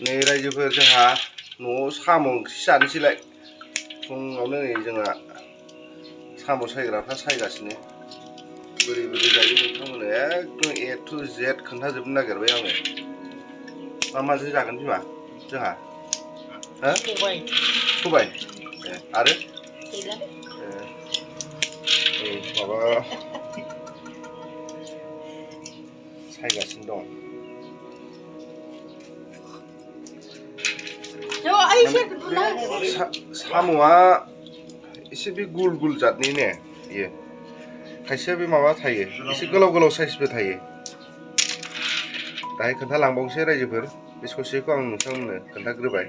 नै रायजोफोर जोंहा न'आव साम' ओंख्रि जानोसैलाय फुङावनो नै जोंहा साम' सायग्राफ्रा सायगासिनो बोरै बोरै जायो नोंथांमोननो एकदम A to Z खोन्थाजोबनो नागिरबाय आङो मा माजों जागोन बिमा जोंहा सबाय आरो माबा सायगासिनो दं साम'आ एसे बे गुल गुल जातनि ने बियो खायसेया बे माबा थायो एसे गोलाव गोलाव साइजबो थायो दाहाय खोन्थालांबावनोसै रायजोफोर बे ससेखौ आं नोंथांमोननो खोन्थाग्रोबाय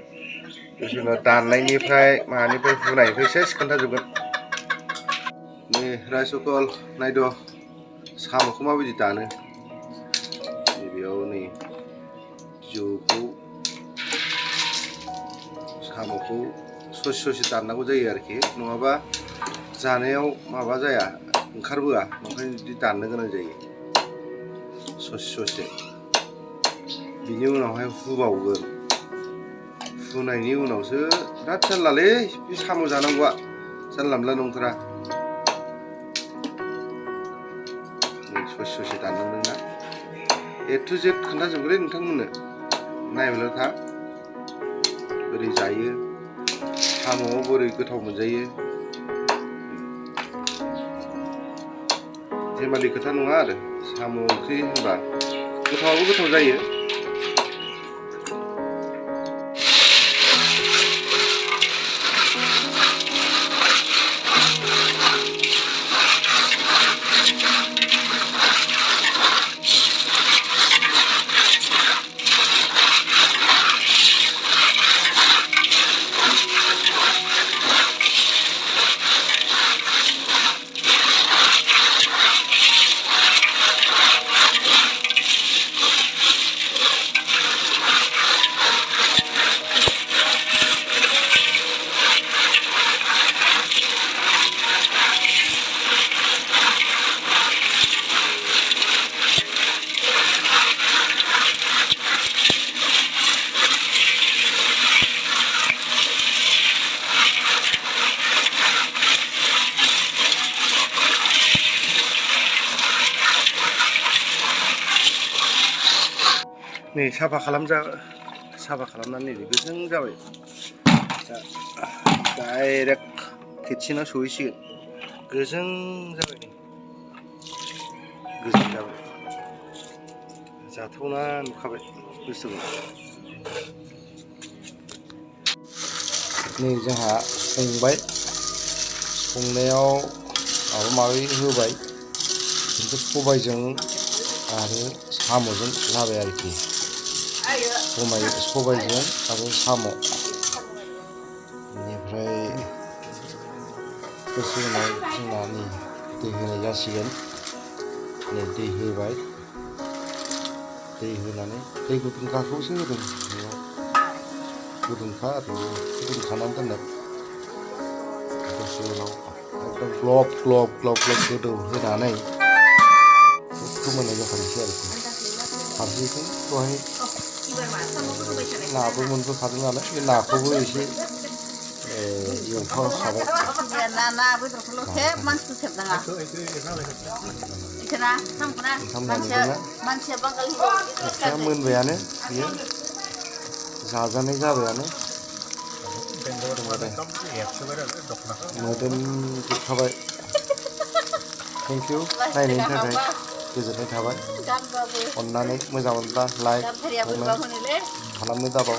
बिदिनो दाननायनिफ्राय मानिफ्राय हुनायनिफ्राय सेस खोन्थाजोबगोन नै रायसकल नायद' साम'खौ माबायदि दानो बेयाव नै बिजौखौ साम'खौ ससे ससे दाननांगौ जायो आरोखि नङाबा जानायाव माबा जाया ओंखारबोआ ओंखायनो बिदि दाननो गोनां जायो ससे ससे बिनि उनावहाय हुबावगोन हुनायनि उनावसो बिराद जारलालै बे साम' जानांगौआ जानला मोनला नंथारा ससे ससे दाननांदोंना A to Z खोन्थाजोबगोनलै नोंथांमोननो नायबायल' था बोरै जायो साम'आव बोरै गोथाव मोनजायो धेमालि खोथा नङा आरो साम' ओंख्रि होनबा गोथावाबो गोथाव जायो नै साफा खालामनानै गोजों जाबाय दा डाइरेक्ट किटचेनाव सहैसिगोन गोजों जाबाय नै गोजों जाबाय जाथावना नुखाबाय बुस्थुखौ नै जोंहा संबाय संनायाव माबा माबि होबाय खिन्थु सबायजों आरो साम'जों जाबाय आरोखि सबायजों आरो साम' बेनिफ्राय दसे उनाव जोंना नै दै होनाय जासिगोन नै दै होबाय दै होनानै दै गुदुंखाखौसो होदों बेयाव गुदुंखा आरो गुदुं खालामनानै दोननाय दसे उनाव एकदम ग्लब ग्लब ग्लब ग्लब गोदौ होनानै फोमोननाय जाखानोसै आरोखि फारसेथिं दहाय नाबो मोनबोखादों नालाय बे नाखौबो एसे एवफाखाबाय ओंख्रिया मोनबायानो बियो जाजानाय जाबायानो मोदोमजोबखाबाय थेंक इउ नायनायनि थाखाय गोजोननाय थाबाय अननानै मोजां मोनब्ला लाइक कमेन्ट खालामनो दाबाव।